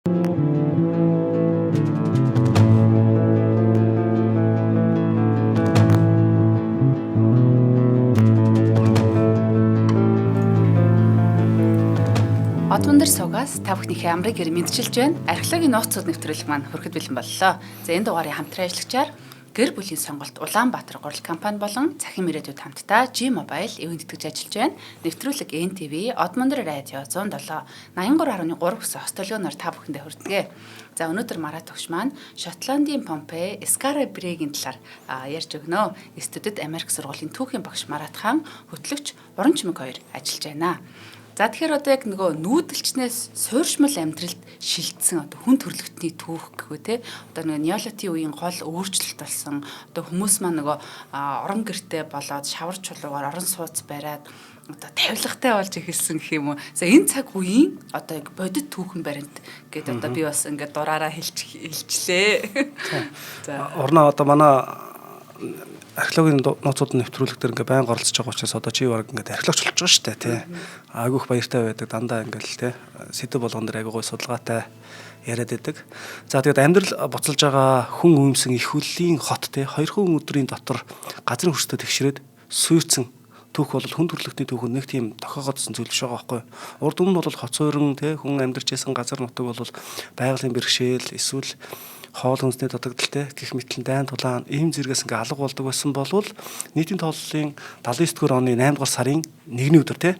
Одмондөр суугаас та бүхнийхээ амрыг гэр мэдчилж байна. Археологийн нууцуд нэвтрүүлэг маань хүрэхэд бэлэн боллоо. За, энэ дугаарын хамтран ажиллагчаар гэр бүлийн сонголт Улаанбаатар гурал компани болон цахим ирээдүйд хамтдаа G Mobile ивээн тэтгэж ажиллаж байна. Нэвтрүүлэг NTV Одмондөр радио 107 83.3 гэсэн хостолгооноор та бүхэндээ хүрдэг. За, өнөөдөр Марат төгш маань Шотландын Помпей, Скара Брэгийн талаар ярьж өгнө. Студид Америк сургуулийн түүхийн багш Марат хаан, хөтлөгч Уран Чимэг хоёр ажиллаж байна. За, тэгэхээр одоо яг нөгөө нүүдэлчнээс суурьшмал амьдралд шилжсэн одоо хүн төрөлхтний түүх гэхүү те, одоо нөгөө неолитын үеийн гол өөрчлөлт болсон, одоо хүмүүс маань нөгөө орон гэрте болоод шавар чулуугаар орон сууц бариад одоо тавилгатай болж эхэлсэн гэх юм уу. За, энэ цаг үеийн одоо яг бодит түүхэн баримт гэдээ одоо би бас ингээд дураараа хэлчлээ. За, урнаа одоо манай археологийн нууцуд нэвтрүүлэг дээр ингээ байнга оролцож байгаа учраас одоо чи баг ингээ археологч болж байгаа шүү дээ, тий. Айгүйх баяртай байдаг, дандаа ингээл тий. Сэдв болгон дээр айгүй гой судалгаатай яриад байдаг. За, тэгээд амьдрал буцалж байгаа хүн өмсөн их хөлийн хот тий. Хоёрхан өдрийн дотор газрын хөрстөө тэгшрээд суйрцсан түүх бол хүн төрөлхтний түүхэнд нэг тийм тохиогоодсон зүйл биш байгаа байхгүй. Урд өмнө бол хот суурин тий, хүн амьдарч байсан газар нутаг бол байгалийн бэрхшээл эсвэл хоол хүнсний дутагдaltaй гэх мэтлэн дайн тулаан ийм зэргээс ингээ алга болдог байсан болвол нийтийн тооллын 79 дугаар оны 8 дугаар сарын 1-ний өдөр те,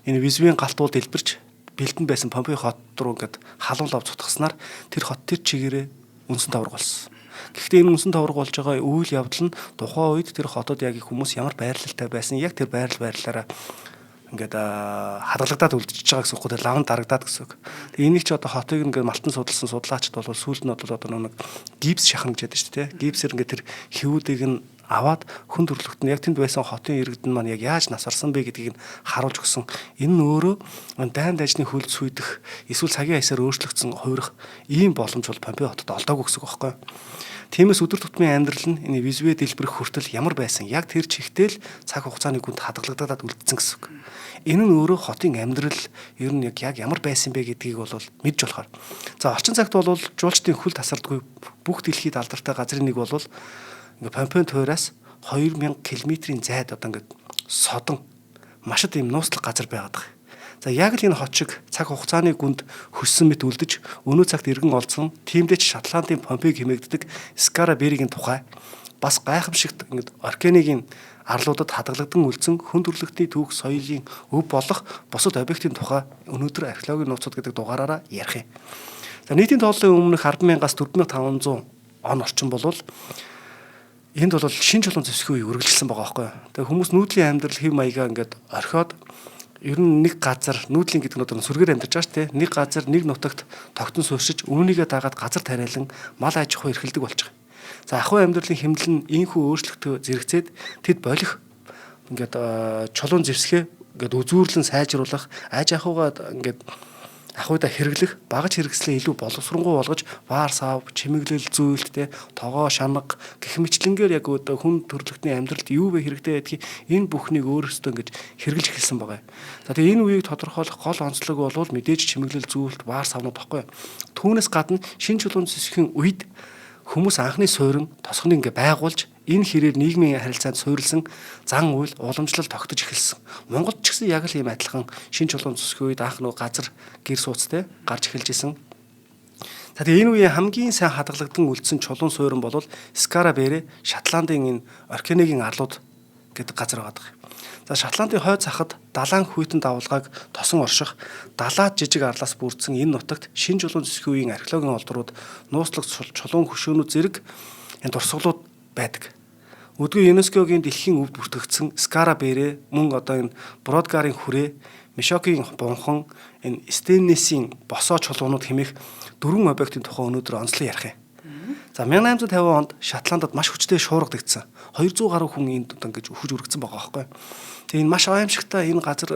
энэ Визвийн галтуул дэлбэрч бэлдэн байсан Помпей хот руу ингээд халуун лав цутгаснаар тэр хот тэр чигээрээ үнсэн тавраг болсон. Гэхдээ энэ үнсэн тавраг болж байгаа үйл явдал нь тухайн үед тэр хотод яг хүмүүс ямар байрлалтай байсан, яг тэр байрлалаараа ингээд хадгалагдаад үлдчихэж байгаа гэсэн үг үү, лавн дарагдаад гэсэн үг. Тэгээ энийг чи одоо хотыг ингээд малтан судалсан судлаачд бол сүүлд нь бол одоо нэг гипс шахна гэж яддаг шүү дээ. Гипсээр ингээд тэр хэвүүдийг нь аваад хүн төрөлхт нь яг тэнд байсан хотын иргэдэн маань яг яаж нас орсон бэ гэдгийг нь харуулж өгсөн. Энэ нь өөрөө дайн дайжны хөл сүйдэх эсвэл цагийн аясаар өөрчлөгдсөн хувирах ийм боломж бол Помпей хотод олдоогүй гэсэн үг байхгүй юу? Тиймээс өдөр тутмын амьдрал нь энэ визвэ дэлбэрэх хүртэл ямар байсан яг тэр чигтэл цаг хугацааны гүнд хадгалагдаад үлдсэн гэсэн үг. Энэ нь өөрөө хотын амьдрал ер нь яг ямар байсан бэ гэдгийг бол мэдж болохоор. За, орчин цагт бол жуулчдын хөл тасардгүй бүх дэлхийд алдартай газрын нэг бол ингээ Помпейн туйраас 2000 км-ийн зайд одоо ингээ содон машид ийм нууцлаг газар байгаад байгаа. За, яг л энэ хот шиг цаг хугацааны гүнд хөссөн мэт үлдэж өнөө цагт иргэн олдсон тиймдээ ч Шотландын Помпейг хэмээгддэг Скара Беригийн тухай бас гайхамшигт ингээд Оркенигийн арлуудад хадгалагдан үлдсэн хүн төрөлхтний түүх соёлын өв болох бусад объектын тухай өнөөдөр археологийн нууцуд гэдэг дугаараараа ярих юм. За, нийтийн тооллын өмнөх 10,000-аас 4,500 он орчим болвол энд бол шин чулуун зэвсгийн үе үргэлжилсэн байгаа байхгүй юу. Тэгээ хүмүүс нүүдлийн амьдрал хэв маягаа ингээд орхиод ер нь нэг газар, нүүдлийн гэдэг нь одоо сүргээр амьдарч байгаа шүү дээ. Нэг газар, нэг нутагт тогтон сууршиж үүнийгээ дагаад газар тариалан мал аж ахуй эрхэлдэг болж байгаа. За, ахуй амьдралын хэмнэл нь ийхүү өөрчлөлтөө зэрэгцээд тэд болох ингээд чулуун зэвсгээ ингээд үзүүрлэн сайжруулах, аж ахуйгаа ингээд ахуйдаа хэрэглэх, багаж хэрэгслээ илүү боловсронгуй болгож баар сав, чимэглэл зүйлт те, тогоо шанга гэх мэтлэнгээр яг одоо хүн төрөлхтний амьдралд юу вэ хэрэгтэй гэдгийг энэ бүхнийг өөрөөсөө ингэж хэрэгжилж эхэлсэн байгаа. За, тэгээ энэ үеийг тодорхойлох гол онцлог бол мэдээж чимэглэл зүйлт, баар савнууд баггүй. Түүнээс гадна шин чулуун зэвсгийн үед хүмүүс анхны суурин тосгоныг ингээ байгуулж энэ хэрээр нийгмийн харилцаанд суурилсан зан үйл уламжлал тогтож эхэлсэн. Монголд ч гэсэн яг л ийм адилхан шин чулуун зэвсгийн үед анх нөө газар гэр сууцтай гарч эхэлж исэн. За, тэгээ энэ үеийн хамгийн сайн хадгалагдан үлдсэн чулуун суурин бол Скара Бэрэ, Шотландын энэ Оркенигийн арлууд гэдэг газар байгаа. За, Шотландын хойд сахад далайн хүйтэн давалгааг тосон орших далаад жижиг арлаас бүрдсэн энэ нутагт шин чулуун зэвсгийн үеийн археологийн олдрууд, нууцлаг чулуун хөшөөнүүд зэрэг энэ дурсгалууд байдаг. Өдгөө ЮНЕСКО-гийн дэлхийн өвд бүртгэгдсэн Скара Бэрэ мөн одоо энэ Бродгарын хүрээ, Мишокийн бунхан, энэ Стеннесийн босоо чулуунууд хэмээх дөрвөн объектын тухай өнөөдөр онцлон ярих юм. За, 1850 онд Шотландд маш хүчтэй шуурга дэгдсэн. 200 гаруй хүн энд одоо ингэж өхөж өргөцсөн байгаа байхгүй. Тэгээ энэ маш аимшигтай энэ газар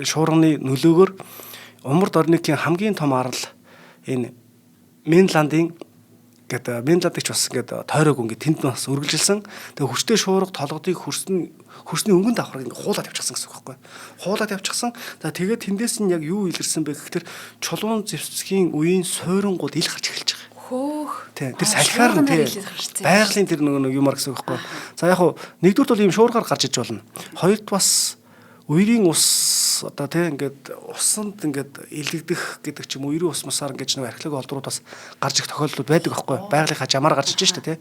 шуурганы нөлөөгөөр Умард Орникийн хамгийн том арал энэ Менландын Ингээд Менладыг ч бас ингээд тойроог ингээд тэнд бас үргэлжилсэн. Тэгээ хүчтэй шуурга толгодыг хөрсний өнгөн давхрыг ингээд хуулаад явчихсан гэсэн үг байхгүй. Хуулаад явчихсан. За тэгээд тэндээс нь яг юу илэрсэн бэ гэхээр чулуун зэвсгийн үеийн суйрангууд ил гарч эхэлж байгаа. Хөөх. Тий. Тэр салхиар нь тий. Байгалийн тэр нөгөө нэг юмар гэсэн үг байхгүй. За яг хуу нэгдүгürt бол ийм шуургаар гарч иж болно. Хоёрт бас үерийн ус одоо тий ингээд усанд ингээд илэгдэх гэдэг ч юм уу үерийн ус мусаар ингээд нэг археологи олдрууд бас гарч ирэх тохиолдлууд байдаг байхгүй. Байгалийн жамаар гарч иж штэ тий.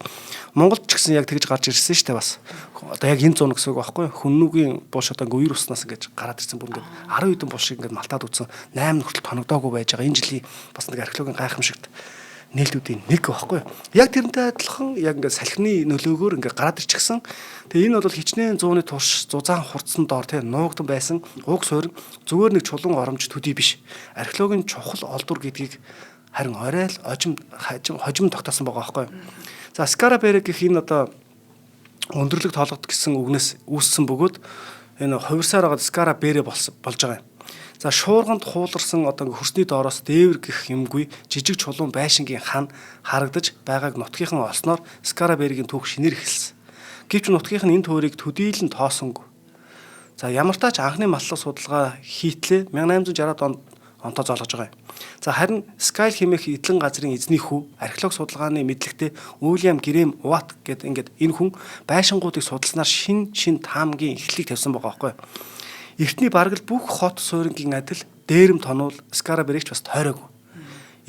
Монголд ч гэсэн яг тэгж гарч ирсэн штэ бас. Одоо яг энэ зун гэсэн үг байхгүй. Хүннүгийн булш одоо ингээд үер уснаас ингээд гараад ирсэн бүр ингээд 10 хэдэн булшийг ингээд малтаад үтсэн 8 хүртэл тоногдоогүй байж байгаа. Энэ жилийн бас нэг археологийн гайхамшигт нээлтүүдийн нэг байхгүй. Яг тэрнтэй адилхан яг ингээд салхины нөлөөгөөр ингээд гараад ирчихсэн. Тэгээ энэ бол хичнээн зууны турш зузаан хурцсан доор тэ нуугдан байсан уг суурь зүгээр нэг чулуун оромж төдий биш. Археологийн чухал олдвор гэдгийг харин орой л ожим хожим тогтоосон байгаа байхгүй. За Скараберг гэх энэ одоо өндөрлөг тоологд гэсэн үгнээс үүссэн бөгөөд энэ хувирсаар байгаа Скараберэ болж байгаа юм. За шуурганд хууларсан одоо ингээ хөрсний доороос дээвэр гэх юмгүй жижиг чулуун байшингийн хан харагдаж байгааг нутгийнхан олсноор Скарабергийн түүх шинээр эхэлсэн. Гэвч нутгийнх нь энэ төөрийг төдийлөн тоосонгүй. За ямар тач анхны маллах судалгаа хийтлээ 1860-ад онд онтоо зоолгож байгаа юм. За харин Скайл хэмээх эдлэн газрын эзний хүү археолог судалгааны мэдлэгтэй Уильям Грэм Уат гэдэг ингээд энэ хүн байшингуудыг судалснаар шин шин таамгийн эхлэлийг тавьсан байгаа байхгүй юу? Эртний бараг л бүх хот суурингийн адил дээрэм тонуул Скараберэгч бас тойроогүй.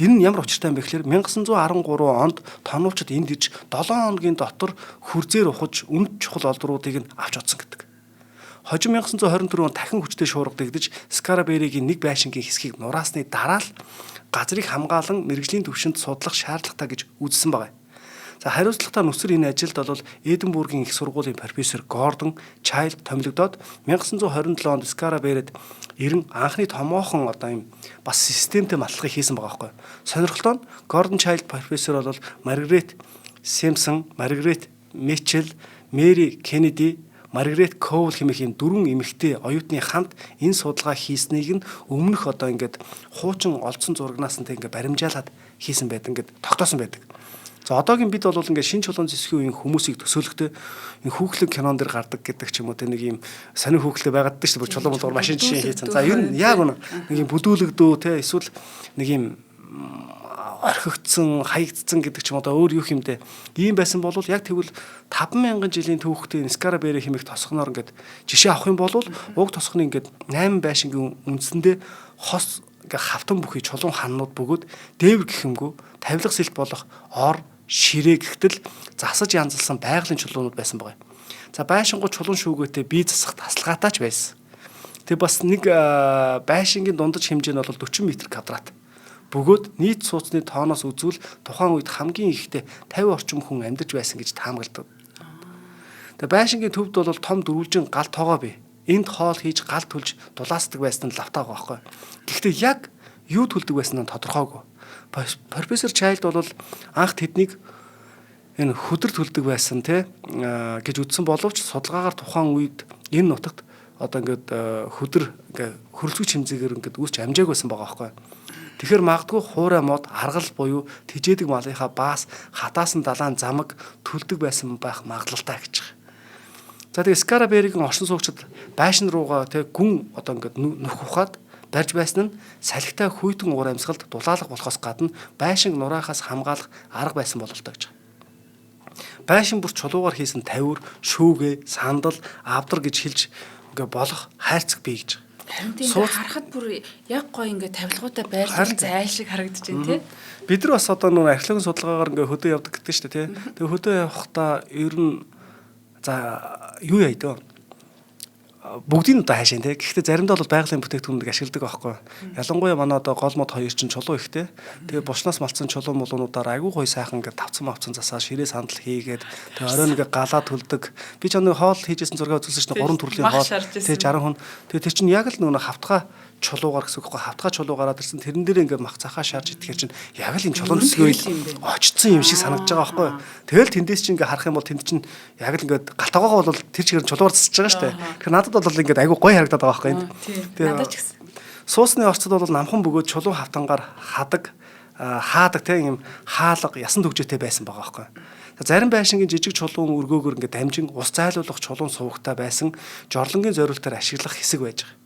Энэ нь ямар учиртай юм бэ гэхээр 1913 онд тонуулчид энд ирж 7 хоногийн дотор хүрзээр ухаж үнд чухал олдруудыг нь авч одсон гэдэг. Хожим 1924 онд дахин хүчтэй шуурга дэгдэж Скараберигийн нэг байшингийн хэсгийг нураасны дараа л газрыг хамгаалан мэрэгжлийн түвшинд судлах шаардлагатай гэж үзсэн байгаа. За хариуцлагатай нүсэр энэ ажилд бол Эдинбургийн их сургуулийн профессор Гордон Чайлд томилогдоод 1927 онд Скараберэд ирэн анхны томоохон одоо юм бас системтэй матлагыг хийсэн байгаа байхгүй. Сонирхолтой нь Гордон Чайлд профессор бол Маргарет Симпсон, Маргарет Мичел, Мэри Кеннеди, Маргарет Коул хэмээх ийм дөрвөн эмэгтэй оюутны хамт энэ судалгаа хийснийг нь өмнөх одоо ингээд хуучин олдсон зурагнаас нь тэг ингээд баримжаалаад хийсэн байдаг, ингээд тогтоосон байдаг. За одоогийн бид бол ингээд шин чулуун зэвсгийн үеийн хүмүүсийг төсөөлөхдөө энэ хүүхлэг кинон дэр гардаг гэдэг ч юм уу те нэг юм сонир хүүхлэг байгаад дээ шүү дээ. Чулуун болгоор машин жишээ хийцэн. За ер нь яг үнэ нэг юм бүдүүлэгдүү те эсвэл нэг юм орхигдсон, хаягдсан гэдэг ч юм одоо өөр юу хэмдэ. Ийм байсан бол яг тэгвэл 5000 жилийн түүхтэй Скараберэ хэмээх тосгоноор ингээд жишээ авах юм бол уг тосгоны ингээд 8 байшингийн үндсэндээ хос ингээд хавтан бүхий чулуун ханнууд бөгөөд дээвэр гэх юмгүй тавилга сэлт болох ор ширээ гэхтэл засаж янзалсан байгалийн чулуунууд байсан байгаа юм. За байшингууд чулуун шүүгээтэй бие засах тасалгаатай ч байсан. Тэг бас нэг байшингийн дундаж хэмжээ нь бол 40 м квадрат. Бөгөөд нийт сууцны тооноос үзвэл тухайн үед хамгийн ихдээ 50 орчим хүн амьдарч байсан гэж таамагладаг. Тэгээ байшингийн төвд бол том дөрвөлжин гал тоогоо бий. Энд хоол хийж гал түлж дулаасдаг байсан нь лавтаа байгаа байхгүй. Гэхдээ яг юу түлдэг байсан нь тодорхойгүй. Профессор Чайлд бол анх тэднийг энэ хөдөр түлдэг байсан те гэж үзсэн боловч судалгаагаар тухайн үед энэ нутагт одоо ингээд хөдөр ингээд хөрөлцөг чимзээгээр ингээд үүсч амжааг байсан байгаа байхгүй. Тэгэхээр магадгүй хуурай мод аргал буюу тижээдэг малынхаа баас хатаасан далайн замаг түлдэг байсан байх магадлалтай гэж байгаа. За тэгээ Скараберигийн оршин суугчид байшин руугаа тэг гүн одоо ингээд нүх ухаад барьж байсан нь салхитай хүйтэн уур амьсгалд дулаалах болохоос гадна байшинг нураахаас хамгаалах арга байсан бололтой гэж. Байшин бүр чулуугаар хийсэн тавиур, шүүгээ, сандал, авдар гэж хэлж ингээ болох хайрцаг бий гэж. Харин тийм харахад бүр яг гоё ингээ тавилгуутай байрлал зайл шиг харагдаж байна тий. Бид нар бас одоо нөр археологийн судалгаагаар ингээ хөдөө явдаг гэдэг шүү дээ тий. Тэгээ хөдөө явахдаа ер нь за юу яа дөө бүгдийг нь одоо хайшин тий. Гэхдээ заримдаа бол байгалийн бүтээгдэхүүнийг ашигладаг байхгүй. Ялангуяа манай одоо гол мод хоёр чинь чулуу ихтэй. Тэгээ булчнаас малцсан чулуу мулуунуудаар айгүй гоё сайхан ингээд тавцан мавцан засаа ширээ сандал хийгээд тэгээ оройн ингээд галаа түлдэг. Би ч нэг хоол хийжсэн зураг үзүүлсэн чинь 3 төрлийн хоол. Тэгээ 60 хүн. Тэгээ тэр чинь яг л нөгөө хавтгаа чулуугаар гэсэн үг байхгүй хавтгаа чулуу гараад ирсэн тэрэн дээр ингээд мах захаа шаарж идэхэр чинь яг л энэ чулуун төсгөө очсон юм шиг санагдаж байгаа байхгүй. Тэгэл тэндээс чинь ингээд харах юм бол тэнд чинь яг л ингээд галтаагаагаа бол тэр чигээр чулуугаар засаж байгаа шүү дээ. Тэгэхээр надад бол ингээд айгүй гоё харагдаад байгаа байхгүй. Тэгээ надад ч гэсэн. Суусны орцод бол намхан бөгөөд чулуун хавтангаар хадаг хаадаг те ийм хаалга ясан түгжээтэй байсан байгаа байхгүй. Зарим байшингийн жижиг чулуун өргөөгөр ингээд дамжин ус зайлуулах чулуун сувагтай байсан жорлонгийн зориултаар ашиглах хэсэг байж байгаа.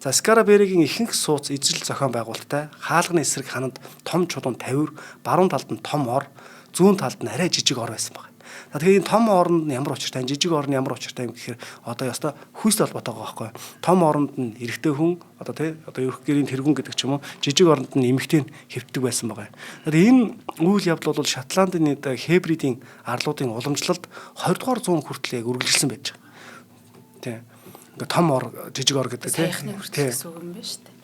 За Скараберигийн ихэнх сууц ижил зохион байгуулалттай хаалганы эсрэг хананд том чулуун тавиур, баруун талд нь том ор, зүүн талд нь арай жижиг ор байсан байна. За тэгэхээр энэ том оронд нь ямар учиртай, жижиг орн ямар учиртай юм гэхээр одоо ёстой хүйстэй холбоотой байгаа байхгүй. Том оронд нь эрэгтэй хүн одоо тий одоо ерөх гэрийн тэргүүн гэдэг ч юм уу, жижиг оронд нь эмэгтэй нь хэвтдэг байсан байгаа. Тэгэхээр энэ үйл явдал бол Шотландын Хебридийн арлуудын уламжлалд 20 дугаар зуун хүртэл яг үргэлжилсэн байж байгаа. Тий. Ингээ том ор, жижиг ор гэдэг тий. Саяхны хүртэл гэсэн үг юм байна шүү дээ.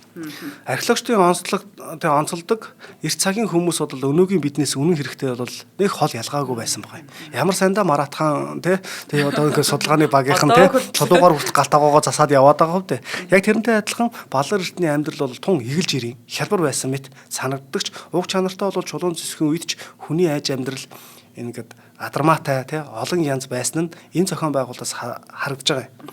Археологчдын онцлог тэг онцолдог эрт цагийн хүмүүс бол өнөөгийн биднээс үнэн хэрэгтэй бол нэг хол ялгаагүй байсан байгаа юм. Ямар сандаа Маратхан тий тэг одоо ингээ судалгааны багийнхан тий чулуугаар хүртэл галт агоогоо засаад яваад байгаа хөө тий. Яг тэрнтэй адилхан Балар эрдний амьдрал бол тун эгэлж ирийн хялбар байсан мэт санагддагч уг чанартай бол чулуун зэсгийн үед ч хүний айж амьдрал ингээд адармаатай тий олон янз байсан нь энэ зохион байгуулалтаас харагдаж байгаа юм.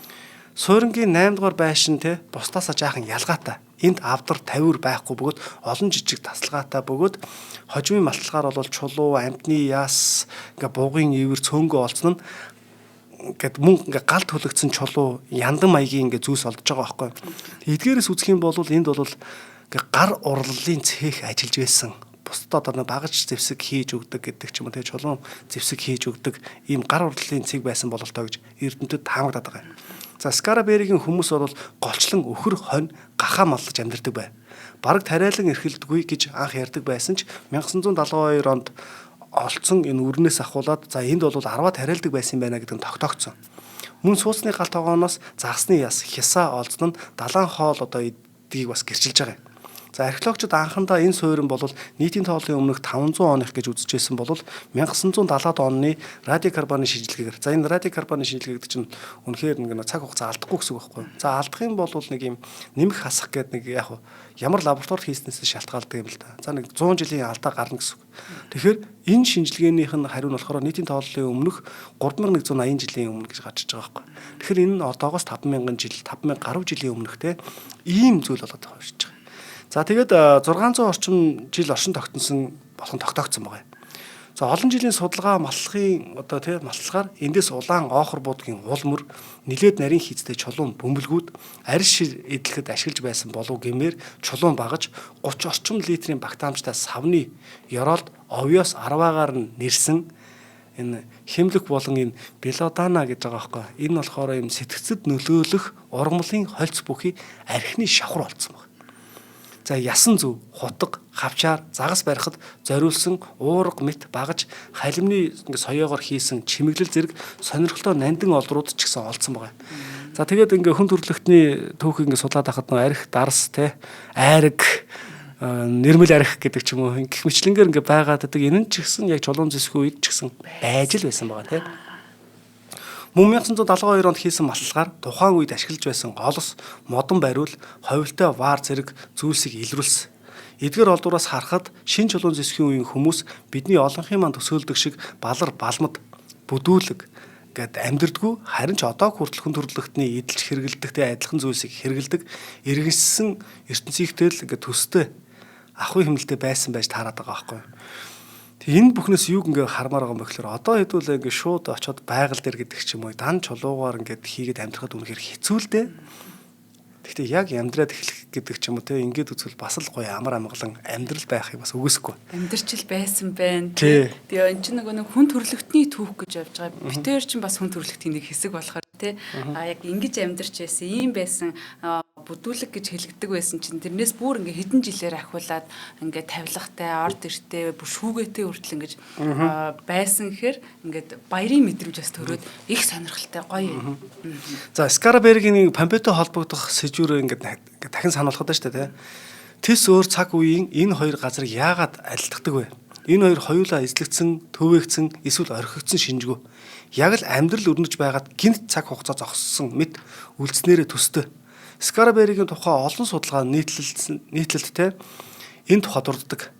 Суурингийн 8 дугаар байшин те бусдаасаа жаахан ялгаатай. Энд авдар тавиур байхгүй бөгөөд олон жижиг тасалгаатай бөгөөд хожимын малтлагаар бол чулуу, амтны яс, ингээ бугын ивэр цөөнгөө олцсон нь ингээд мөн ингээ гал төлөгдсөн чулуу яндан маягийн ингээ зүйлс олдож байгаа байхгүй. Эдгээрээс үзэх юм бол энд бол ингээ гар урлалын цех ажиллаж байсан. Бусдад одоо багаж зэвсэг хийж өгдөг гэдэг ч юм уу те чулуун зэвсэг хийж өгдөг ийм гар урлалын цэг байсан бололтой гэж эрдэмтэд таамаглаад байгаа юм. За Скараберигийн хүмүүс бол голчлон өхөр хонь гахаа маллаж амьдардаг байв. Бараг тариалан эрхэлдэггүй гэж анх ярьдаг байсан ч 1972 онд олцсон энэ үрнээс ахуулаад за энд бол арваа тариалдаг байсан юм байна гэдэг нь тогтоогдсон. Мөн сууцны гал тогооноос загсны яс хясаа олдсон нь далайн хоол одоо эдгийг бас гэрчилж байгаа юм. За археологчид анхандаа энэ суурин бол нийтийн тоолын өмнөх 500 оных гэж үзэжсэн бол 1970-ад оны радиокарбоны шинжилгээгээр. За энэ радиокарбоны шинжилгээ гэдэг чинь үнэхээр нэг цаг хугацаа алдахгүй гэсэн үг байхгүй. За алдах юм бол нэг юм нэмэх хасах гэдэг нэг яг ямар лабораторид хийснээс шалтгаалдаг юм л да. За нэг 100 жилийн алдаа гарна гэсэн үг. Тэгэхээр энэ шинжилгээнийх нь хариу нь болохоор нийтийн тооллын өмнөх 3180 жилийн өмнө гэж гарч иж байгаа байхгүй. Тэгэхээр энэ нь одоогоос 5000 жил, 5000 гаруй жилийн өмнөх те ийм зүйл болоод байгаа юм шиг. За тэгээд 600 орчим жил оршин тогтносон болгон тогтоогдсон байгаа юм. За олон жилийн судалгаа маллахын одоо тий маллахаар эндээс улаан оохор буудгийн уул мөр нилээд нарийн хийцтэй чулуун бөмбөлгүүд арьс шир эдлэхэд ашиглаж байсан болов гэмээр чулуун багаж 30 орчим литрийн багтаамжтай савны ёроолд овёос 10-аагаар нь нэрсэн энэ хэмлэх болон энэ белодана гэж байгаа байхгүй. Энэ болохоор юм сэтгцэд нөлөөлөх ургамлын хольц бүхий архины шавхар болцсон байна. За ясан зүв, хутга, хавчаар загас барихад зориулсан уурга мэт багаж халимны ингээ соёогоор хийсэн чимэглэл зэрэг сонирхолтой нандин олдрууд ч гэсэн олдсон байгаа. За тэгээд ингээ хүн төрөлхтний түүхийг ингээ судлаад байхад нөө арх дарс те айраг нэрмэл арх гэдэг ч юм уу гэх мэтлэнгээр ингээ байгаад байдаг. Энэ нь ч гэсэн яг чулуун зэсгүй үед ч гэсэн байж л байсан байгаа те. Мөн 1972 онд хийсэн маллахаар тухайн үед ашиглаж байсан голос, модон бариул, ховилтой ваар зэрэг зүйлсийг илрүүлсэн. Эдгээр олдвороос харахад шин чулуун зэсгийн үеийн хүмүүс бидний олонхын маань төсөөлдөг шиг балар балмад бүдүүлэг гэд амьдрдгүү харин ч одоо хүртэл хүн төрөлхтний эдэлж хэрэгэлдэгтэй адилхан зүйлсийг хэрэгэлдэг иргэншсэн ертөнцийнхтэй л ингээд төстэй ахуй хэмнэлтэд байсан байж таарад байгаа байхгүй юу. Энэ бүхнээс юуг ингээ хармаар байгаа юм бэ гэхээр одоо хэдүүлээ ингээ шууд очиод байгаль дээр гэдэг ч юм уу дан чулуугаар ингээд хийгээд амьдрахад үнэхээр хэцүү л дээ. Гэхдээ яг амьдраад эхлэх гэдэг ч юм уу те ингээд үзвэл бас л гоё амар амгалан амьдрал байхыг бас үгүйсэхгүй. Амьдрчил байсан байна. Тэгээ эн чинь нөгөө нэг хүн төрөлхтний түүх гэж явж байгаа. Битээр чинь бас хүн төрөлхтний нэг хэсэг болохоор те а яг ингэж амьдарч байсан, ийм байсан бүдүүлэг гэж хэлэгдэг байсан чинь тэрнээс бүр ингээ хэдэн жилээр ахиулаад ингээ тавилгатай, орд эртээ, бүр шүүгээтэй хүртэл ингэж байсан гэхээр ингээд баярын мэдрэмж бас төрөөд их сонирхолтой гоё юм. За Скарабергийн Помпейтой холбогдох сэжүүрээ ингээд дахин сануулхад байна шүү дээ. Тэс өөр цаг үеийн энэ хоёр газрыг яагаад алилдахдаг вэ? Энэ хоёр хоёулаа эзлэгдсэн, төвөөгдсөн, эсвэл орхигдсон шинжгүй. Яг л амьдрал өрнөж байгаад гинт цаг хугацаа зогссон мэт үлдснээрээ төстэй. Скараберигийн тухай олон судалгаа нийтлэлттэй энэ тухай дурддаг.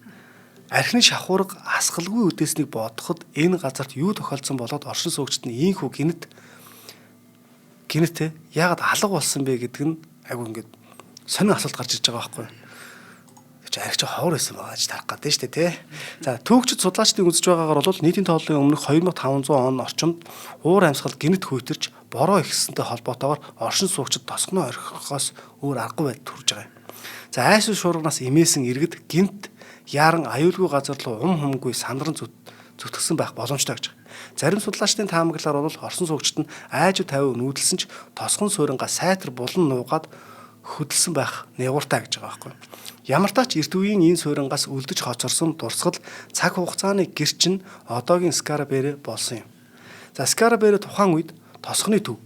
Архины шавхуурга асгалгүй үдээснийг бодоход энэ газарт юу тохиолдсон болоод оршин суугчид нь ийхүү гинт гинт яагаад алга болсон бэ гэдэг нь айгу ингээд сонин асуулт гарч ирж байгаа байхгүй. чи архич ховор байсан байгаа гэж тарах гэдэг нь шүү дээ, тий. За, түүхчид судлаачдын үзэж байгаагаар бол нийтийн тооллын өмнөх 2500 он орчимд уур амьсгал гинэт хүйтэрч бороо ихсэнтэй холбоотойгоор оршин суугчид тосгоноо орхихоос өөр аргагүй байдал төрж байгаа юм. За, айсуу шуурганаас эмээсэн иргэд гинт яаран аюулгүй газар руу ум хумгүй сандран зүтгэсэн байх боломжтой гэж байгаа. Зарим судлаачдын таамаглалаар бол орсон суугчид нь айжуу 50 нүүдэлсэн ч тосгон суурингаа сайтар булан нуугаад хөдөлсөн байх нягууртай гэж байгаа байхгүй. Ямар тач эрт үеийн энэ суурингаас үлдэж хоцорсон дурсгал цаг хугацааны гэрчин одоогийн Скараберэ болсон юм. За, Скараберэ тухайн үед тосгоны төв,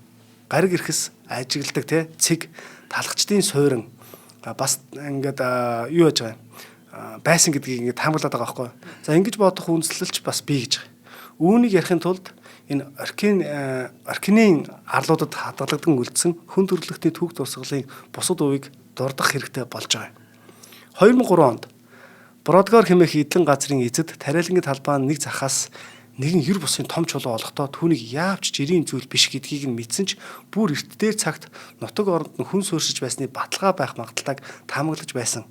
гариг эрхэс ажигладаг те цэг, талхчдын суурин бас ингээд юу яаж байгаа юм байсан гэдгийг ингээд таамаглаад байгаа байхгүй. За, ингэж бодох үндэслэлч бас бий гэж байгаа. Үүнийг ярихын тулд энэ Оркинын арлуудад хадгалагдан үлдсэн хүн төрөлхтний түүх дурсгалын бусад үеийг дурдах хэрэгтэй болж байгаа юм. 2003 онд Бродгор хэмээх эдлэн газрын эзэд тариалангийн талбай нэг захаас нэгэн ер бусын том чулуу олохдоо түүнийг яавч жирийн зүйл биш гэдгийг нь мэдсэн ч бүр эрт дээр цагт нутаг оронд нь хүн суурьшиж байсны баталгаа байх магадлалыг таамаглаж байсан.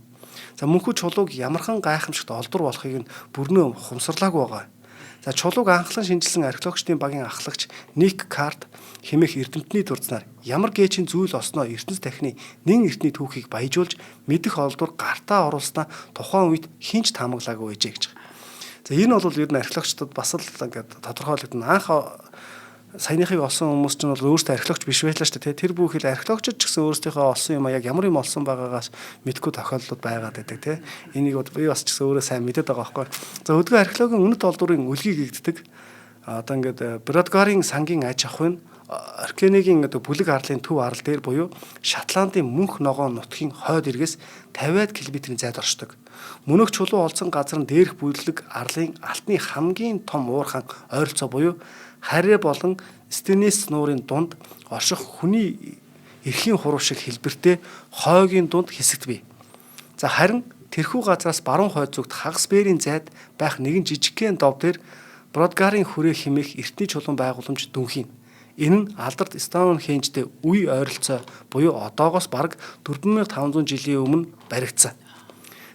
За, мөнхүү чулууг ямархан гайхамшигт олдвор болохыг нь бүрнөө ухамсарлаагүй байгаа. За, чулууг анхлан шинжилсэн археологчдын багийн ахлагч Ник Карт хэмээх эрдэмтний дурдсанаар ямар гээчийн зүйл олсноо ертөнц тахны нэн эртний түүхийг баяжуулж мэдэх олдвор гартаа оруулснаа тухайн үед хинч таамаглаагүй байжээ гэж. За, энэ бол ер нь археологчдод бас л ингээд тодорхойлогдно. Анх саяныхыг олсон хүмүүс ч бол өөрсдөө археологч биш байлаа шүү дээ. Тэр бүхэл археологчид ч гэсэн өөрсдийнхөө олсон юм а яг ямар юм олсон байгаагаас мэдгүй тохиолдлууд байгаад байдаг тий. Энийг би бас ч гэсэн өөрөө сайн мэдээд байгаа байхгүй. За, өдгөө археологийн үнэт олдврын үлгийг игддэг. Одоо ингээд Бродгарын сангийн аж ахуй нь Оркенегийн одоо бүлэг арлын төв арал дээр буюу Шотландын мөнх ногоон нутгийн хойд эргээс 50 км-ийн зайд оршдог. Мөнөх чулуу олцсон газар нь дээрх бүлэг арлын алтны хамгийн том уурхаан ойролцоо буюу Харэ болон Стенес нуурын дунд орших хүний эрхийн хуруу шиг хэлбэртэй хойгийн дунд хэсэгт бий. За, харин тэрхүү газраас баруун хойд зүгт хагас бэрийн зайд байх нэгэн жижигхэн дов дээр Бродгарын хүрээ хэмээх эртний чулуун байгууламж дүнхийн. Энэ нь алдарт Стоунхенжтэй үе ойролцоо буюу одоогоос бараг 4500 жилийн өмнө баригдсан.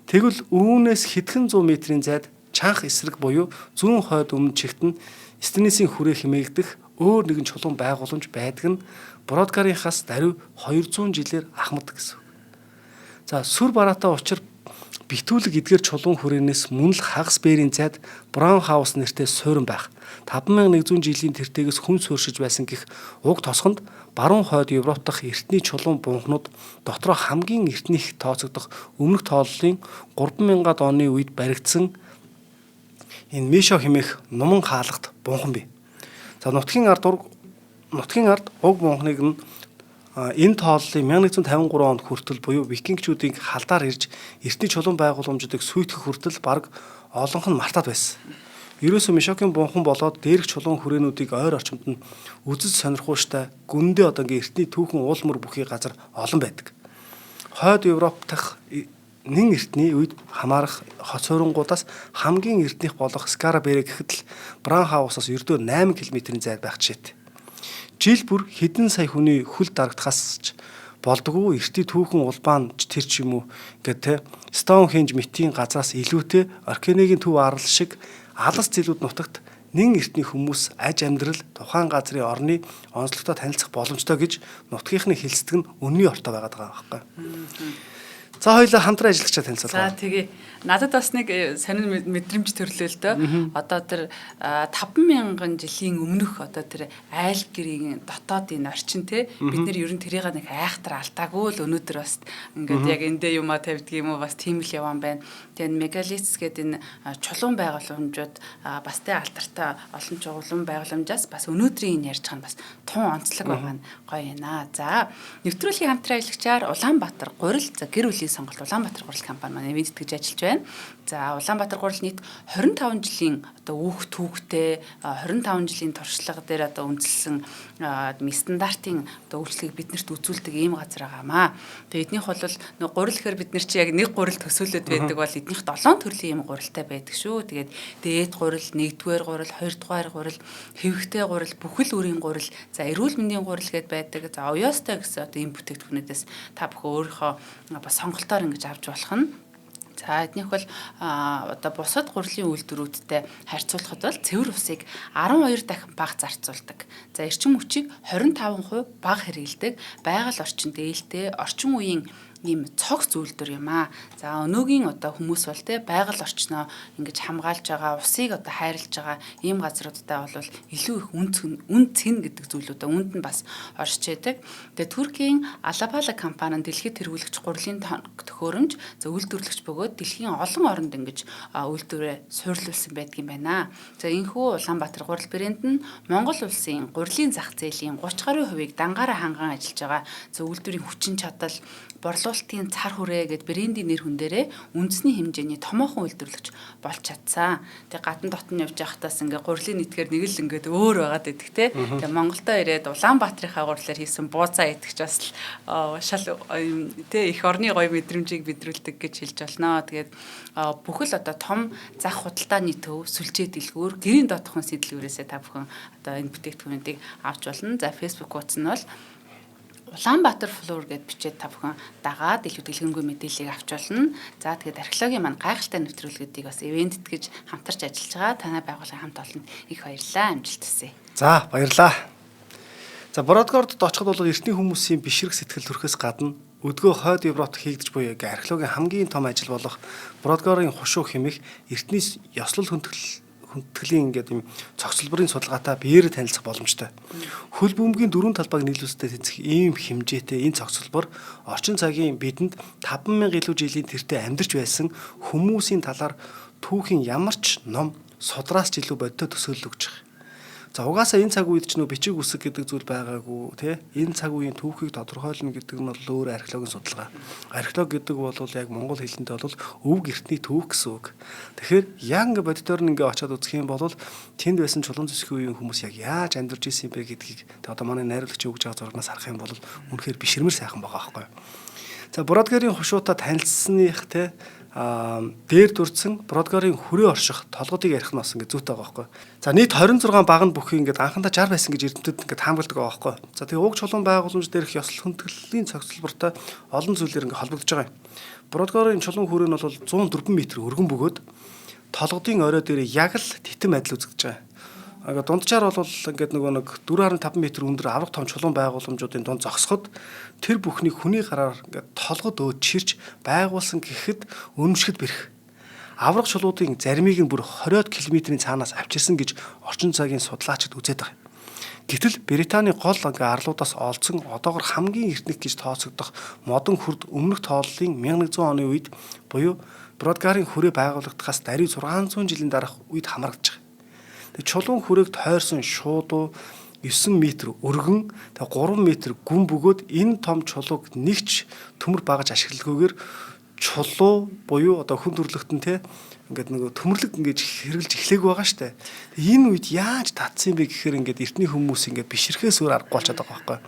Тэгвэл үүнээс хэдхэн зуун метрийн зайд чанх эсрэг буюу зүүн хойд өмнө чигт нь Стенесийн хүрээ хэмээгдэх өөр нэгэн чулуун байгууламж байдаг нь Бродгарынхаас даруй 200 жилээр ахмад гэсэн. За, сүр бараатай учир битүүлэг эдгээр чулуун хүрээнээс мөн л хагас бэрийн зайд Браун хаус нэртэй суурин байх. 5100 жилийн тэртегээс хүн сууршиж байсан гэх уг тосгонд баруун хойд Европ дахь эртний чулуун бунхнууд дотроо хамгийн эртнийх тооцогдох өмнөх тооллын 3000-ад оны үед баригдсан энэ Мишо хэмээх нуман хаалгат бунхан бий. За, нутгийн ард уг бунхныг нь энэ тооллын 1953 онд хүртэл буюу викингчүүдийн халдаар ирж эртний чулуун байгууламжуудыг сүйтгэх хүртэл бараг олонх нь мартаад байсан. Ерөөсөө Мишокийн бунхан болоод дээрх чулуун хүрээнүүдийг ойр орчимд нь үзэж сонирхууштай гүндээ одоо ингээ эртний түүхэн уулмөр бүхий газар олон байдаг. Хойд Европ дахь нэн эртний үед хамаарах хот суурангуудаас хамгийн эртнийх болох Скараберэ гэхэд л Браун хаусаас ердөө 8 км-ийн зайд байх жишээтэй. Жил бүр хэдэн сая хүний хөл дарагдахаас ч болдгоо эртний түүхэн улбаан тэр ч юм уу ингээд те Стоунхенж мэтийн газраас илүүтэй Оркенегийн төв арал шиг алас зэлүүд нутагт нэн эртний хүмүүс аж амьдрал тухайн газрын орны онцлогтой танилцах боломжтой гэж нутгийнхны хэлцдэг нь үнний ортой байгаад байгаа байхгүй. За, хоёулаа хамтран ажиллагчаа танилцуулгаа. За, тэгээ надад бас нэг сонин мэдрэмж төрлөө л дөө. Одоо тэр 5000 жилийн өмнөх одоо тэр айл гэрийн дотоодын орчин те бид нэр ер нь тэрийг нэг айхтар алдаагүй л өнөөдөр бас ингээд яг эндээ юмаа тавьдаг юм уу бас тийм л яваан байна. Тэгээ мегалитс гэдэг энэ чулуун байгууламжууд бас те алдартай олон чулуун байгууламжаас бас өнөөдрийн энэ ярьж байгаа нь бас тун онцлог байгаа нь гоё юм аа. За, нэвтрүүлгийн хамтран ажиллагчаар Улаанбаатар гурил за гэр бүлийн сонголт Улаанбаатар гурил компани маань ивент итгэж ажиллаж байна. За, Улаанбаатар гурил нийт 25 жилийн одоо үүх түүхтэй 25 жилийн туршлага дээр одоо үндэслэн стандартын одоо үйлчлэгийг биднэрт үзүүлдэг ийм газар байгаамаа. Тэгээ эднийх бол нэг гурил гэхэр бид нар чи яг нэг гурил төсөөлөд байдаг бол эднийх 7 төрлийн ийм гурилтай байдаг шүү. Тэгээд дээд гурил, нэгдүгээр гурил, хоёрдугаар гурил, хэвхтэй гурил, бүхэл үрийн гурил, за эрүүл мэндийн гурил гэд байдаг. За, уяастай гэсэн одоо ийм бүтээгдэхүүнүүдээс та бүхэн өөрийнхөө бас сонголтоор ингэж авч болох нь. За эднийх бол одоо бусад гурилын үйлдвэрүүдтэй харьцуулахад бол цэвэр усыг 12 дахин бага зарцуулдаг. За эрчим хүчийг 25% бага хэрэглэдэг. Байгаль орчинд ээлтэй орчин үеийн ийм цогц үйлдвэр юм аа. За өнөөгийн одоо хүмүүс бол те байгаль орчноо ингэж хамгаалж байгаа, усыг одоо хайрлаж байгаа ийм газруудтай бол илүү их үн цэн гэдэг зүйлүүдээ үүнд нь бас оршиж байдаг. Тэгээ Туркийн Алабала компани нь дэлхийд тэргүүлэгч гурилын төхөөрөмж, за үйлдвэрлэгч бөгөөд дэлхийн олон оронд ингэж үйлдвэрээ суйрлуулсан байдаг юм байна. За энэхүү Улаанбаатар гурил брэнд нь Монгол улсын гурилын зах зээлийн 30 гаруй хувийг дангаараа ханган ажиллаж байгаа. За үйлдвэрийн хүчин чадал, борлуулалтын цар хүрээ гэд брендийн нэр хүндээрээ үндэсний хэмжээний томоохон үйлдвэрлэгч болж чадсан. Тэгээ гадна дотн явж байхдаас ингээ гурилын нийтгээр нэг л ингээд өөр байгаад идэх те. Тэгээ Монголдо ирээд Улаанбаатарынхаа гурилаар хийсэн бууцаа идэх ч бас шал те их орны гоё мэдрэмжийг бидрүүлдэг гэж хэлж болно. Тэгээд бүхэл одоо том зах худалдааны төв, сүлжээ дэлгүүр, гэрийн доторх хүнсний дэлгүүрээсээ та бүхэн одоо энэ бүтээгдэхүүнүүдийг авч болно. За Facebook хуудас нь бол Улаанбаатар флор гэд бичээд та бүхэн дагаад илүү дэлгэрэнгүй мэдээллийг авч болно. За тэгээд археологийн маань гайхалтай нэвтрүүлгүүдийг бас ивентэд гэж хамтарч ажиллаж байгаа. Танай байгууллагын хамт олонд их баярлалаа. Амжилт хүсье. За баярлалаа. За Бродгордод очиход бол эртний хүмүүсийн бишрэх сэтгэл төрхөөс гадна өдгөө хойд Европт хийгдэж буй археологийн хамгийн том ажил болох Бродгорын хушуу хэмэх эртний ёслол хүндэтгэлийн ингээд юм цогцлборын судалгаатай биеэр танилцах боломжтой. Хөл бөмбөгийн дөрвөн талбайг нийлүүлсэтэй тэнцэх ийм хэмжээтэй энэ цогцлбор орчин цагийн бидэнд 5000 илүү жилийн тэртээ амьдарч байсан хүмүүсийн талаар түүхийн ямар ч ном судраас ч илүү бодиттой төсөөлөл өгч байгаа. За угаасаа энэ цаг үед ч нөө бичиг үсэг гэдэг зүйл байгаагүй тий. Энэ цаг үеийн түүхийг тодорхойлно гэдэг нь бол өөр археологийн судалгаа. Археолог гэдэг бол яг монгол хэлэндээ бол өвөг эртний түүх гэсэн үг. Тэгэхээр яг ингээ бодитоор нь ингээ очиод үзэх юм бол тэнд байсан чулуун зэсгийн үеийн хүмүүс яг яаж амьдарч исэн юм бэ гэдгийг тэг одоо манай найруулагч өгж байгаа зурагнаас харах юм бол үнэхээр бишрмэр сайхан байгаа байхгүй юу. За Бродгерийн хушуутай танилцсаных те дээр дүрцэн Бродгорын хүрээ орших толгодыг ярих нь бас ингээд зүйтэй байгаа байхгүй. За нийт 26 баг нь бүхий ингээд анхандаа 60 байсан гэж эрдэмтэд ингээд таамагладаг байгаа байхгүй. За тэгээ уг чулуун байгууламж дээрх ёслол хүндэтгэлийн цогцлбортой олон зүйлээр ингээд холбогдож байгаа юм. Бродгорын чулуун хүрээ нь бол 104 м өргөн бөгөөд толгодын орой дээр яг л титэм адил үзэгдэж байгаа. Ингээд дунджаар бол ингээд нөгөө нэг 4.5 м өндөр авраг том чулуун байгууламжуудын дунд зогсоход тэр бүхнийг хүний гараар ингээд толгод өөд чирч байгуулсан гэхэд үнэмшихэд бэрх. Авраг чулуудын заримыг нь бүр 20 км-ийн цаанаас авчирсан гэж орчин цагийн судлаачид үзээд байгаа. Гэтэл Британий гол ингээ арлуудаас олдсон одоогор хамгийн эртнийх гэж тооцогдох модон хүрд өмнөх тооллын 1100 оны үед буюу Бродгарын хүрээ байгуулагдахаас даруй 600 жилийн дараах үед хамрагдаж байгаа. Тэгээ чулуун хүрээг тойрсон шуудуу 9 м өргөн тэгээ 3 м гүн бөгөөд энэ том чулууг нэгч төмөр багаж ашиглалгүйгээр чулуу буюу одоо хүн төрлөختөн те ингээд нөгөө төмөрлөг ингээд хэрэглэж эхлэегүй байгаа штэ. Энэ үед яаж татсан юм бэ гэхээр ингээд эртний хүмүүс ингээд бишрэхээс өөр аргагүй болчиход байгаа байхгүй.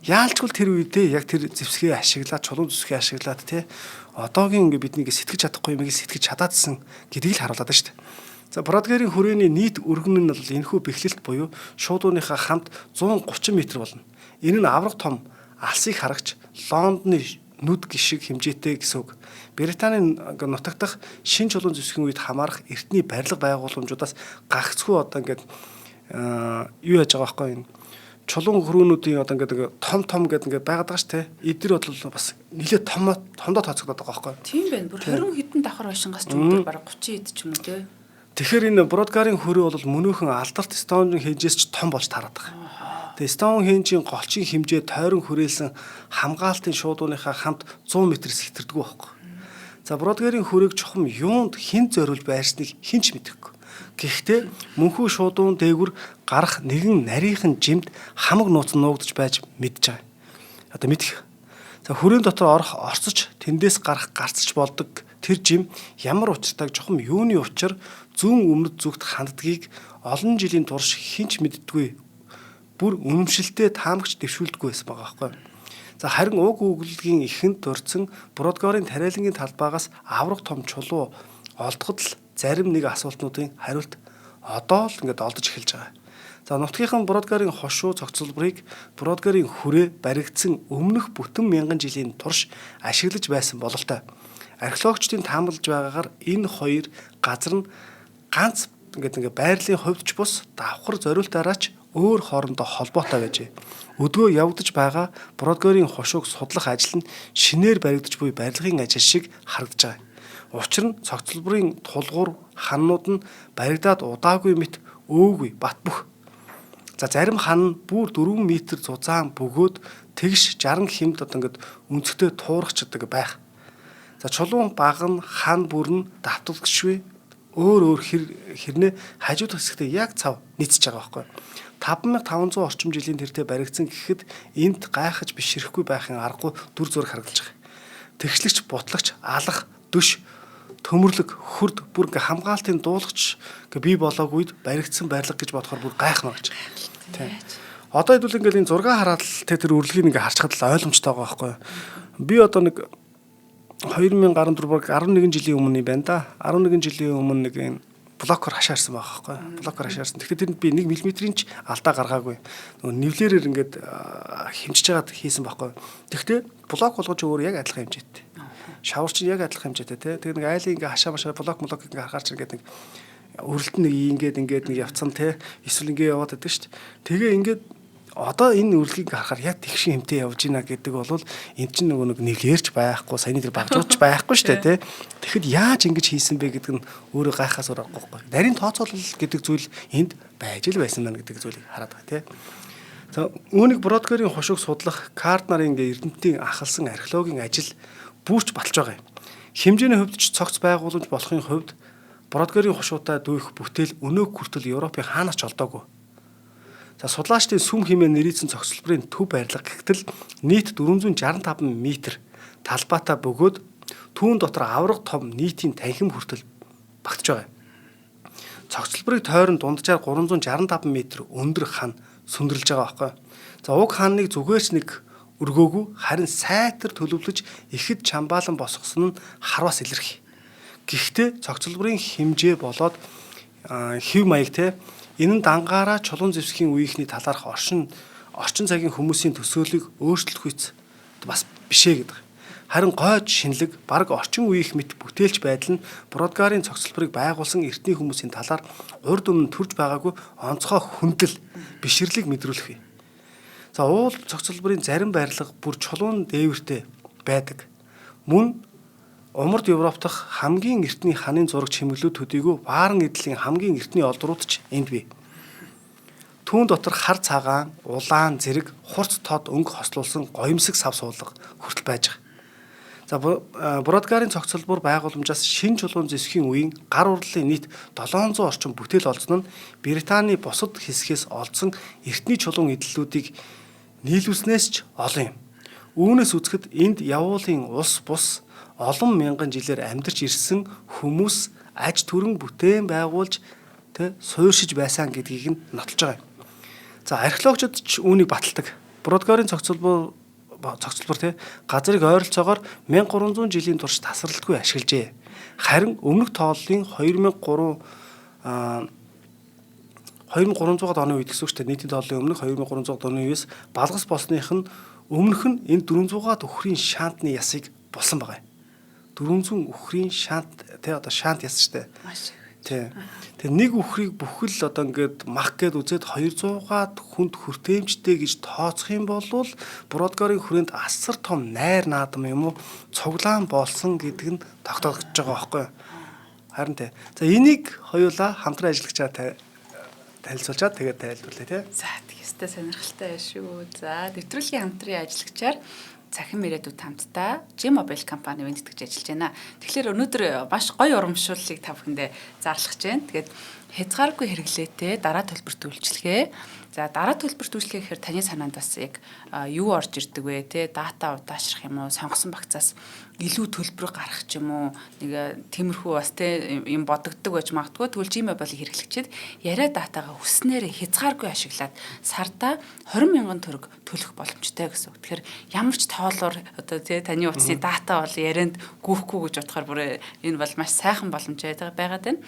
Яалчгүй тэр үедээ яг тэр зэвсгээ ашиглаад чулуун зэвсгээ ашиглаад те одоогийн ингээд бидний ингээд сэтгэж чадахгүй юмыг сэтгэж чадаадсан гэдгийг л харуулад байна штэ. За Бродгерийн хүрээний нийт өргөн нь бол энэхүү бэхлэлт буюу шуудууныхаа хамт 130 м болно. Энэ нь авраг том алсыг харагч Лондоны нүд гişиг хэмжээтэй гэсэн үг. Британийн нутагдах шин чулуун зэвсгийн үед хамаарах эртний барилга байгууламжуудаас гагцхүү одоо ингээд юу яаж байгаа байхгүй юм чулуун хөрөөнүүдийн одоо ингээд том том гэдэг ингээд байгаад байгаа ш тэ. Эдгээр бол бас нэлээд том томдоо тооцогдоод байгаа байхгүй. Тийм байна. Бүр 20 хэдэн давхар байшингаас ч өндөр бараг 30 хэд ч юм уу те. Тэгэхээр энэ Бродгарын хөрөө бол мөнөөхөн алдарт Стоунхенжээс ч том болж тараад байгаа. Тэгээ Стоунхенжийн голчийн хэмжээ тойрон хүрээлсэн хамгаалтын шуудууныхаа хамт 100 м-с хэтэрдэггүй байхгүй. За Бродгарын хүрээг чухам юунд хэн зориулж байрсныг хэн ч мэдэхгүй. Гэхдээ мөнхүү шуудуун дээгүр гарах нэгэн нарийнхан жимд хамаг нууц нуугдж байж мэдж байгаа. Одоо мэдэх. За хүрээн дотор орох орцож тэндээс гарах гарцч болдог тэр жим ямар учиртайг чухам юуны учир зүүн өмнөд зүгт ханддгийг олон жилийн турш хэн ч мэддэггүй. Бүр үнэмшилтэй таамагч дэвшүүлдэггүй байсан байгаа байхгүй. За харин уг өгүүлгийн эхэнд дурдсан Бродгорын тариалангийн талбайгаас авраг том чулуу олдоход л зарим нэг асуултнуудын хариулт одоо л ингээд олдож эхэлж байгаа. За нутгийнхан Бродгарын хошуу цогцлборыг Бродгарын хүрээ баригдсан өмнөх бүтэн мянган жилийн турш ашиглаж байсан бололтой. Археологчдын таамаглаж байгаагаар энэ хоёр газар нь ганц ингээд ингээ байрлалын хувьд ч бус давхар зориултаараа ч өөр хоорондоо холбоотой байжээ. Өдгөө явагдаж байгаа Бродгорын хушууг судлах ажил нь шинээр баригдаж буй барилгын ажил шиг харагдаж байгаа. Учир нь цогцлборын тулгуур ханнууд нь баригдаад удаагүй мэт өөгүй бат бөх. За зарим хан нь бүр 4 м зузаан бөгөөд тэгш 60 хэмт одоо ингээд өнцгтэй туурахчдаг байх. За чулуун баг нь хан бүр нь давталгашгүй өөр өөр хэрнээ хажууд хэсэгтээ яг цав нийцэж байгаа байхгүй. 5500 орчим жилийн тэртээ баригдсан гэхэд энд гайхаж бишрэхгүй байхын аргагүй дүр зураг харагдаж байгаа. Тэгшлэгч, бутлагч, алах, дөш, төмөрлөг, хурд бүр ингээ хамгаалтын дуулгач гэ бий болоог үед баригдсан барилга гэж бодохоор бүр гайхмаар гэж. Тийм. Одоо хэдүүл ингээл энэ зураг хараад л тэр үрлэгийг ингээ харчихад л ойлгомжтой байгаа байхгүй юу. Би одоо нэг 2014 баг 11 жилийн өмнө юм байна да. 11 жилийн өмнө нэг энэ блокоор хашаарсан байгаа байхгүй юу. Блокоор хашаарсан. Тэгэхээр тэрэнд би 1 мм-ийн ч алдаа гаргаагүй. Нөгөө нивлэрээр ингээд хэмжиж байгаад хийсэн байхгүй юу. Тэгэхдээ блок болгож өөр яг адилхан хэмжээтэй. Шавар чинь яг адилхан хэмжээтэй тий. Тэгээ нэг айлын ингээ хашаа машаа блок блок ингээ харахаар чинь ингээд нэг өрөлт нэг ингээд ингээд нэг явцсан тий. Эсвэл ингээ яваад байдаг шүү дээ. Тэгээ ингээд одоо энэ үрлэгийг харахаар яг тэгшин хэмтэй явж гинэ гэдэг бол эн чинь нөгөө нэг нэлээрч байхгүй, саяны тэр багжууч байхгүй шүү дээ тий. Тэгэхэд яаж ингэж хийсэн бэ гэдэг нь өөрөө гайхаас өөр аргагүй байхгүй. Нарийн тооцоолол гэдэг зүйл энд байж л байсан байна гэдэг зүйлийг хараад байгаа тий. За үүнийг Бродгерийн хушууг судлах Кард нарын ингээ эрдэмтдийн ахалсан археологийн ажил бүрч баталж байгаа юм. Хэмжээний хувьд ч цогц байгууламж болохын хувьд Бродгерийн хушуутай дүйх бүтээл өнөөг хүртэл Европын хаанаас ч олдоогүй. За судлаачдын сүм хэмээн нэрийдсэн цогцлборын төв барилга гэхтэл нийт 465 м талбайтай бөгөөд түүн дотор авраг том нийтийн танхим хүртэл багтж байгаа юм. Цогцлборыг тойрон дунджаар 365 м өндөр хан сүндэрлж байгаа байхгүй. За уг ханныг зүгээр ч нэг өргөөгүй харин сайтар төлөвлөж ихэд чамбаалан босгосон нь харвас илэрх. Гэхдээ цогцлборын хэмжээ болоод хэв маяг те энэ нь дангаараа чулуун зэвсгийн үеийнхний талаарх орчин цагийн хүмүүсийн төсөөллийг өөрчлөх үйц бас бишээ гэдэг. Харин гойж шинэлэг бараг орчин үеийнх мэт бүтээлч байдал нь Бродгарын цогцлборыг байгуулсан эртний хүмүүсийн талаар урд өмнө төрж байгаагүй онцгой хүндэл бишрлийг мэдрүүлэх бий. За уул цогцлборын зарим барилга бүр чулуун дээвэртэй байдаг. Мөн Умард Европ дахь хамгийн эртний ханын зураг чимэглүүд төдийгүй Вааран эдлийн хамгийн эртний олдрууд ч энд бий. Түүн дотор хар цагаан, улаан зэрэг хурц тод өнгө хослуулсан гоёмсог сав суулга хүртэл байж байгаа. За Бродгарын цогцлбор байгууламжаас шин чулуун зэвсгийн үеийн гар урлалын нийт 700 орчим бүтээл олдсон нь Британий бусад хэсгээс олдсон эртний чулуун эдлэлүүдийг нийлүүлснээс ч олон юм. Үүнээс үзэхэд энд явуулын улс бус олон мянган жилээр амьдарч ирсэн хүмүүс аж төрөн бүтээн байгуулж тэ суурьшиж байсан гэдгийг нь нотолж байгаа юм. За археологчид ч үүнийг баталдаг. Бродгорын цогцлбор тэ газрыг ойролцоогоор 1300 жилийн турш тасралтгүй ашиглажээ. Харин өмнөх тооллын 2300 оны үед гэсэн үг шүү дээ. Нийтийн тооллын өмнөх 2300 оны үеэс балгас болсных нь өмнөх нь энэ 400-аад үхрийн шаантны ясыг болсон байгаа юм. 400 үхрийн шаант тий одоо шаант яс шүү дээ. Маш их. Тий. Тэгээ нэг үхрийг бүхэл одоо ингээд мах гээд үзээд 200-аад хүнд хүртээмжтэй гэж тооцох юм бол Бродгорын хүрээнд асар том найр наадам юм уу цуглаан болсон гэдэг нь тогтоогдож байгаа байхгүй юу? Харин тий. За энийг хоёулаа хамтран ажиллагчаа танилцуулчаад тэгээд тайлбарлая тий. За тэгстэй сонирхолтой шүү. За нэвтрүүлгийн хамтран ажиллагчаар Цахим ирээдүйд хамтдаа G-Mobile компани вэнд итгэж ажиллаж байна. Тэгэхээр өнөөдөр маш гоё урамшууллыг та бүхэндээ зарлах гэж байна. Тэгээд хязгааргүй хэрэглээтэй дараа төлбөрт үйлчилгээ. За дараа төлбөрт үйлчилгээ гэхээр таны санаанд бас яг юу орж ирдэг вэ те дата удаашрах юм уу сонгосон багцаас илүү төлбөр гарах ч юм уу нэг тиймэрхүү бас те юм бодогддог байж магадгүй. Тэгвэл G-Mobile хэрэглэгчид яриа датагаа хүснээрээ хязгааргүй ашиглаад сардаа 20 мянган төгрөг төлөх боломжтой гэсэн үг. Тэгэхээр ямар ч тоолоор одоо те таны утасны дата бол ярианд гүйхгүй гэж бодохоор бүр энэ бол маш сайхан боломж байгаад байна.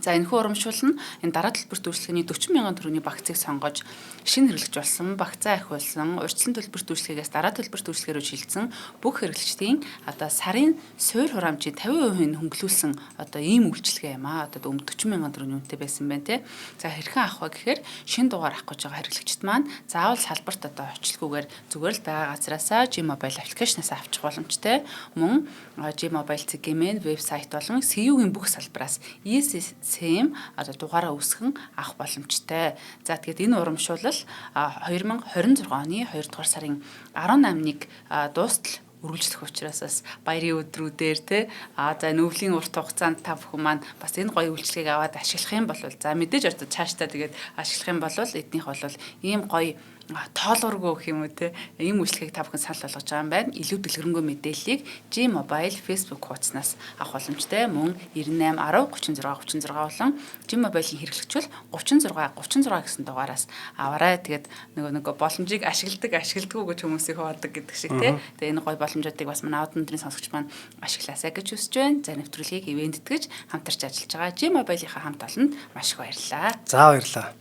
За энэхүү урамшуул нь энэ дараа төлбөрт үйлчилгээний 40 мянган төгрөгийн багцыг сонгож шинэ хэрэглэгч болсон, багцаа ахиулсан, урьдчилан төлбөрт үйлчилгээгээс дараа төлбөрт үйлчилгээ рүү шилжсэн бүх хэрэглэгчдийн одоо сарын суур хураамжийн 50% нь хөнгөлүүлсэн одоо ийм үйлчилгээ юм аа. Одоо өмнө 40 мянган төгрөгийн үнэтэй байсан байна те. За хэрхэн авах вэ гэхээр шинэ дугаар авах гэж байгаа хэрэглэгчд маань заавал салбарт одоо очлохгүйгээр зүгээр л байгаа газраасаа G-Mobile аппликейшнаас авчих боломжтой. Мөн G-Mobile CGM-ийн вебсайт болон CU-гийн бүх салбараас eSIM одоо дугаараа үүсгэн авах боломжтой. За тэгээд энэ урамшуулал 2026 оны 2 дугаар сарын 18-нд дуустал үргэлжлэх учраас бас баярын өдрүүдээр те за нөвлийн урт хугацаанд та бүхэн маань бас энэ гоё үйлчилгээг аваад ашиглах юм бол за мэдээж одоо цаашдаа тэгээд ашиглах юм бол эднийх бол ийм гоё тоолуургүй гэх юм уу те ийм үйлчлэгийг та бүхэн санал болгож байгаа юм байна. Илүү дэлгэрэнгүй мэдээллийг G-Mobile Facebook хуудаснаас авах боломжтой. Мөн 98 10 36 36 болон G-Mobile-ийн хэрэглэгч бол 36 36 гэсэн дугаараас аваарай. Тэгээд нөгөө боломжийг ашигладаг, ашигладаггүй гэж хүмүүсийг хуваадаг гэдэг шиг те. Тэгээд энэ гоё боломжуудыг бас манай аудиторийн сонсогч маань ашиглаасай гэж хүсэж байна. За нэвтрүүлгийг ивээн тэтгэж хамтарч ажиллаж байгаа G-Mobile-ийнхаа хамт олонд маш их баярлалаа. За баярлалаа.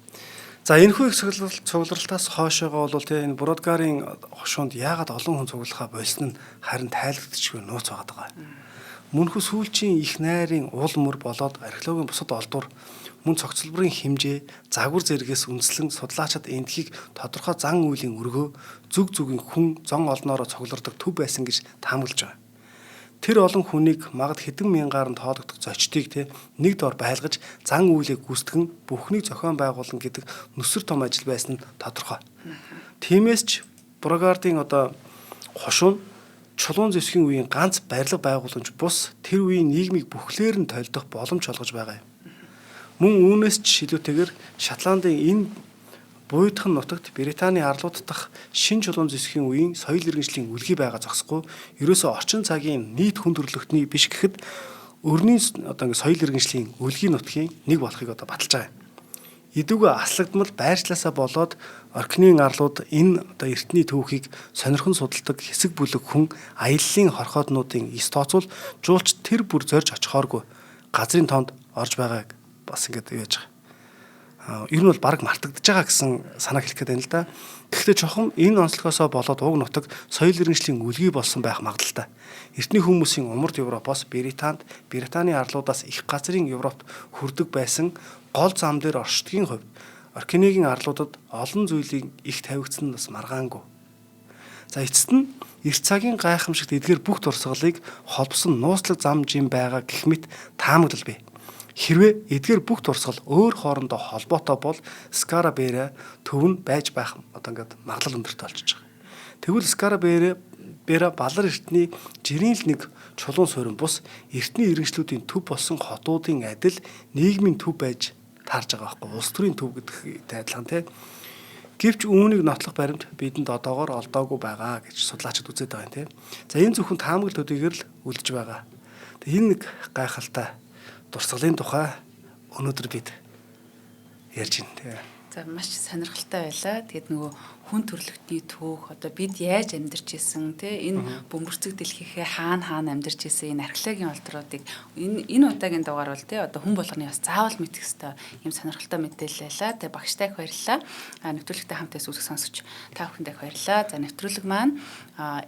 За энэхүү их цугларалтаас хойшоогоо бол тэ энэ Бродгарын хошуунд яагаад олон хүн цуглахаа болсон нь харин тайлбарлагдчихгүй нууц байгаа даа. Мөнхөө сүүлчийн их найрын уул мөр болоод археологийн бусад олдвор мөн цогцлборын хэмжээ, загвар зэргээс үндэслэн судлаачид эндхийг тодорхой зан үйлийн өргөө зүг зүгийн хүн зон олноороо цуглардаг төв байсан гэж таамаглаж байгаа. Тэр олон хүнийг магад хэдэн мянгаар нь тоологдох зочдыг те нэг дор байлгаж зан үйлээ гүйцэтгэн бүхнийг зохион байгуулна гэдэг нүсэр том ажил байсан нь тодорхой. Тиймээс ч Брогардын одоо хошуун чулуун зэвсгийн үеийн ганц барилга байгууламж бус тэр үеийн нийгмийг бүхлээр нь толдох боломж олгож байгаа юм. Мөн үүнээс ч илүүтэйгээр Шотландын энэ буйдхан нутагт Британий арлууд дахь шин чулуун зэвсгийн үеийн соёл иргэншлийн үлгий байгаа зогсохгүй ерөөсөө орчин цагийн нийт хүн төрөлхтний биш гэхэд өрний одоо ингэ соёл иргэншлийн үлгий нутгийн нэг болохыг одоо баталж байгаа юм. Идүүгээ аслагдмал байршлаасаа болоод Оркнийн арлууд энэ одоо эртний түүхийг сонирхон судалдаг хэсэг бүлэг хүн аяллаа хорхооднуудын эс тооцвол жуулч тэр бүр зорж очихооргүй газрын тоонд орж байгааг бас ингээд яаж байгаа. Ер нь бол баг мартагдж байгаа гэсэн санааг хэлэх гээд байна л да. Гэхдээ чухам энэ онцлогоосоо болоод уг нутаг соёл иргэншлийн үлгий болсон байх магадлалтай. Эртний хүмүүсийн умард Европоос Британд, Британий арлуудаас их газрын Европт хүрдэг байсан гол зам дээр оршдгийн хувьд Оркинегийн арлуудад олон зүйлийн их тавигдсан нь бас маргаангүй. За эцэст нь эрт цагийн гайхамшигт эдгээр бүх дурсгалыг холбосон нууцлаг зам жим байгаа гэх мэт таамаглал бий. Хэрвээ эдгээр бүх дурсгал өөр хоорондоо холбоотой бол Скара Бэра төв нь байж байх одоо ингээд магадлал өндөртэй болчихж байгаа. Тэгвэл Скара Бэра балар эртний жирийн л нэг чулуун суурин бус эртний иргэншлүүдийн төв болсон хотуудын адил нийгмийн төв байж таарж байгаа байхгүй, улс төрийн төв гэдэгтэй адилхан тий. Гэвч үүнийг нотлох баримт бидэнд одоогоор олдоогүй байгаа гэж судлаачид үзээд байгаа юм тий. За энэ зөвхөн таамаглал төдийгөр л үлдэж байгаа. Тэгээ энэ нэг гайхалтай дурсгалын тухай өнөөдөр бид ярьж байна тий. За маш сонирхолтой байлаа. Тэгээд нөгөө хүн төрөлхтний түүх одоо бид яаж амьдарч исэн те энэ бөмбөрцөг дэлхийхээ хаана хаана амьдарч исэн энэ археологийн олдруудыг энэ удаагийн дугаар бол те одоо хүн болгоны бас заавал мэдэх ёстой юм сонирхолтой мэдээлэл байлаа. Тэгээ багштай их баярлалаа. Нэвтрүүлэгтэй хамт байсан үзэх сонсогч та бүхэндээ их баярлалаа. За нэвтрүүлэг маань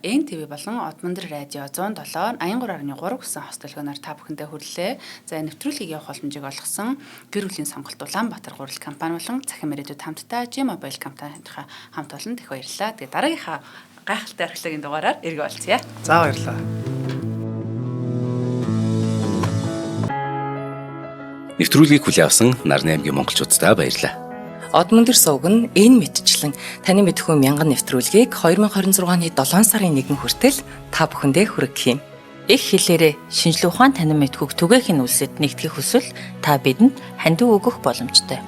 НТВ болон Одмондөр радио 107 83.3 гэсэн хост төлгөөнөөр та бүхэндээ хүрлээ. За нэвтрүүлгийг явах боломжийг олгосон гэр бүлийн сонголт Улаанбаатар гурал компани болон Цахим ирээдүйд хамтдаа G-Mobile компанийнхаа хамт олонд их баярлалаа. Тэгээ дараагийнхаа гайхалтай археологийн дугаараар эргээ уулзъя. За баярлалаа. Нэвтрүүлгийг хүлээн авсан Нарны аймгийн монголчууддаа баярлалаа. Одмөндөр сувг нь энэ мэтчлэн таны мэдхүү мянган нэвтрүүлгийг 2026 оны 7 сарын 1 хүртэл та бүхэндээ хүргэх юм. Их хэлээрээ шинжлэх ухаан танин мэдхүйг түгээх нь үлсэд нэгтгэх хүсвэл та бидэнд хандив өгөх боломжтой.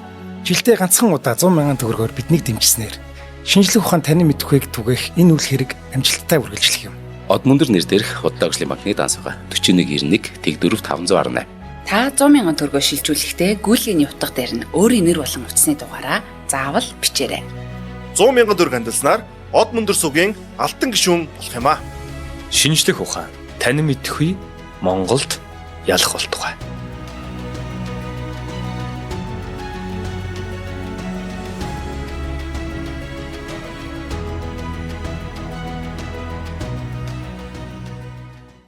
Жилдээ ганцхан удаа 100 мянган төгрөгөөр биднийг дэмжсэнээр шинжлэх ухаан танин мэдхүйг түгээх энэ үйл хэрэг амжилттай үргэлжлэх юм. Одмөндөр нэр дээрх Худалдаа хөгжлийн банкны данс байгаа. 4191 Тэгдөрөв 518. Та 100 мянган төгрөгөөр шилжүүлэхдээ гүйлгээний утга дээр нь өөрийн нэр болон утасны дугаараа заавал бичээрэй. 100 мянган төгрөг хандилснаар Одмөндөр сугийн алтан гишүүн болох юм аа. Шинжлэх ухаан танин мэдхүй Монголд ялах болтугай.